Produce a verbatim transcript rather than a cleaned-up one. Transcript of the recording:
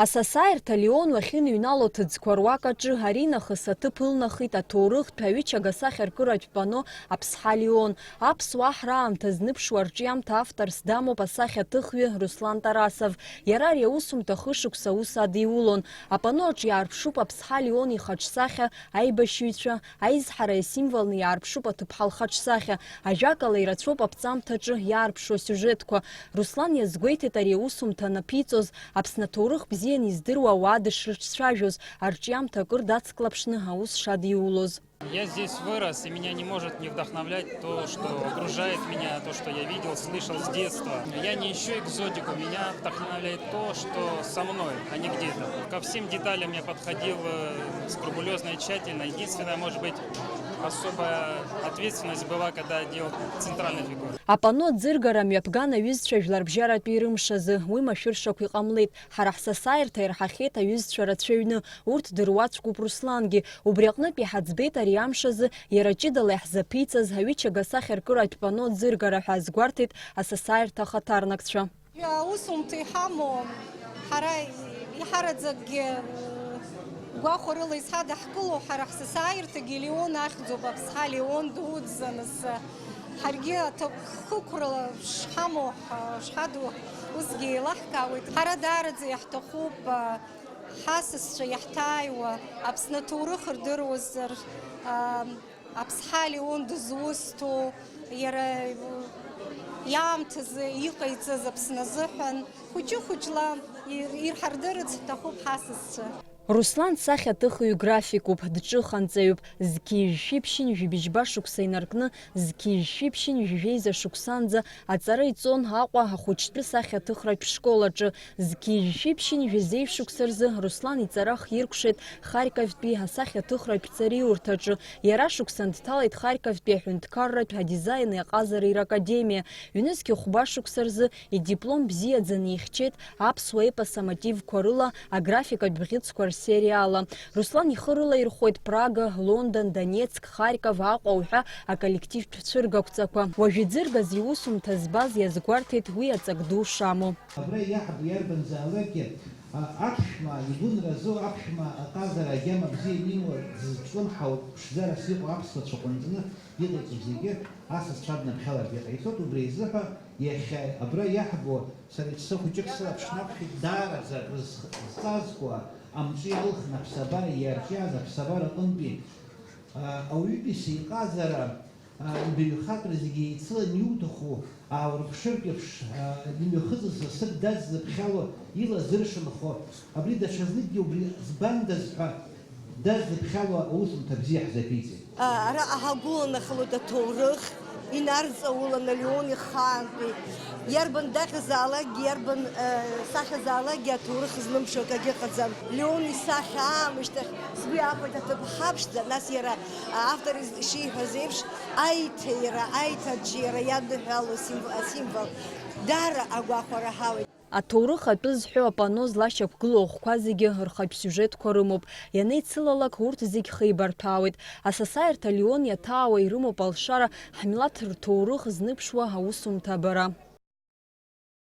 Асасааирҭа Леон уахьыныҩнало аҭыӡқәа руак аҿы аринахыс аҭыԥ ылнахит аҭоурыхтә аҩычага сахьаркыратә пано Аԥсҳа Леон. Аԥсуаа ҳраамҭа зныԥшуа арҿиамҭа авторс дамоуп асахьаҭыхҩы Руслан Тарасов. Иара ари аусумҭа хышықәса аус адиулон. Апано аҿы иаарԥшуп Аԥсҳа Леон ихаҿсахьа, аибашьыҩцәа, аизҳара иасимволны иаарԥшуп аҭыԥҳа лхаҿсахьа. Ажәакала, ирацәоуп аԥҵамҭаҿы иаарԥшуа асиужетқәа. Руслан иазгәеиҭеит ари аусумҭа анаԥиҵоз, Аԥсны аҭоурых бзианы издыруа ауаа дышрыҿцәажәоз, арҿиамҭа акыр дацклаԥшны аус шадиулоз. Я здесь вырос, и меня не может не вдохновлять то, что окружает меня, то, что я видел, слышал с детства. Я не ищу экзотику, меня вдохновляет то, что со мной, а не где-то. Ко всем деталям я подходил э, скрупулезно и тщательно. Единственное, может быть, особая ответственность была, когда делал центральную фигуру. Апано аӡыргара мҩаԥган аҩызцәа жәларбжьаратәи рымш азы, уи машәыршақә иҟамлеит. Ҳара ҳсасааирҭа ирҳахьеит аҩызцәа рацәаҩны, урҭ дыруаӡәкуп Руслангьы. Убри аҟнытә иҳаӡбеит ари амш азы иара ҷыдала иаҳзаԥиҵаз аҩычага сахьаркыратә пано ӡыргара ҳәа азгәарҭеит асасааирҭа ахаҭарнакцәа. Аусумҭа иҳамоу, ҳара иҳараӡакгьы гәахәарыла изҳадаҳкыло, ҳара ҳсасааирҭагьы Леон ахьӡуп, Аԥсҳа Леон дуӡӡаны. Ҳаргьы аҭакқәа хықәрала шҳамоу, шҳаду усгьы еилаҳкаауеит. Ҳара даараӡа иаҳҭахуп, ҳасасцәа иаҳҭааиуа, Аԥсны аҭоурых рдыруазар, Аԥсҳа Леон дызусҭоу, иара иаамҭазы иҟаиҵаз Аԥсны азыҳәан, хәыҷы-хәыҷла ир-, ирҳардырырц ҳҭахуп ҳасасцәа. Руслан сахьаҭыхҩы графикуп, дҿыханҵаҩуп, зқьи жәшәи ԥшьынҩажәи быжьба шықәса инаркны, зқьи жәшәи ԥшьынҩажәи жәеиза шықәсанӡа аҵара иҵон Аҟәа ахәыҷтәы сахьаҭыхратә школ аҿы, зқьи жәшәи ԥшьынҩажәи зеижә шықәса рзы Руслан иҵара хиркәшеит Харьковтәи асахьаҭыхратә ҵариурҭаҿы. Иара шықәсан дҭалеит Харьковтәи аҳәынҭқарратә адизаини аҟазареи ракадемиа. Ҩнызқьи хәба шықәса рзы идиплом бзиаӡаны ихьчеит аԥсуа епос амотивқәа рыла аграфикатә бӷьыцқәа рсериала. Руслан ихы рылаирхәоит Прага, Лондон, Донецк, Харьков, Аҟәа уҳәа аколлективтә цәыргақәҵақәа. Уажә иӡыргаз иусумҭа збаз иазгәарҭеит уи аҵак ду шамоу. Абра иаҳбо иарбанзаалакгьы, а, аԥшәма игәынразы аԥшәма аҟазара агьама бзиа имоуа дзызҿлымҳау ԥшӡарас иҟоу аԥсуа цәаҟәанҵны иҟаиҵо зегьы асасцәа днаԥхьалартә иҟаиҵоит. Убри азыҳәа иахьа абра иаҳбо, сара иԥсы хәыҷык сылаԥш нақәшәеит, даараӡа акрызҵазкуа амҿы иалхны аԥсабара иарҿиаз аԥсабара аҟынтәи, а, ауаҩытәыҩса иҟазара, а, ибаҩхатәра зегьы еицыланы иуҭаху ааурԥшыртә еиԥш, а, имҩахыҵыз сасык даззыԥхьало, илазыршанхо, абри даҽазныкгьы убри збандаз ҳәа даззыԥхьало аусумҭа бзиа ҳзаԥиҵеит. Араҟа ҳагәыланахалоит аҭоурых, инарҵауланы Леон ихаантәи. Иарбан даҟьазаалакгьы, иарбан, э, сахьазаалакгьы аҭоурых злымшо акагьы ыҟаӡам. Леон исахьа аамышьҭахь сгәы иаахәеит аҭыԥҳа ԥшӡа, нас иара автор из-, ишиҳәаз еиԥш, аиҭаира, аиҭаџьиара иадныҳәало симв-, асимвол. Даара агәахәара ҳауеит. Аҭоурых атәы зҳәо апано злашьақәгылоу ахәқәа зегьы рхатә сиужетқәа рымоуп. Ианеицылалак, урҭ зегь хеибарҭәаауеит. Асасааирҭа Леон иаҭаауа ирымоуп алшара ҳмилаҭ рҭоурых зныԥшуа аусумҭа абара.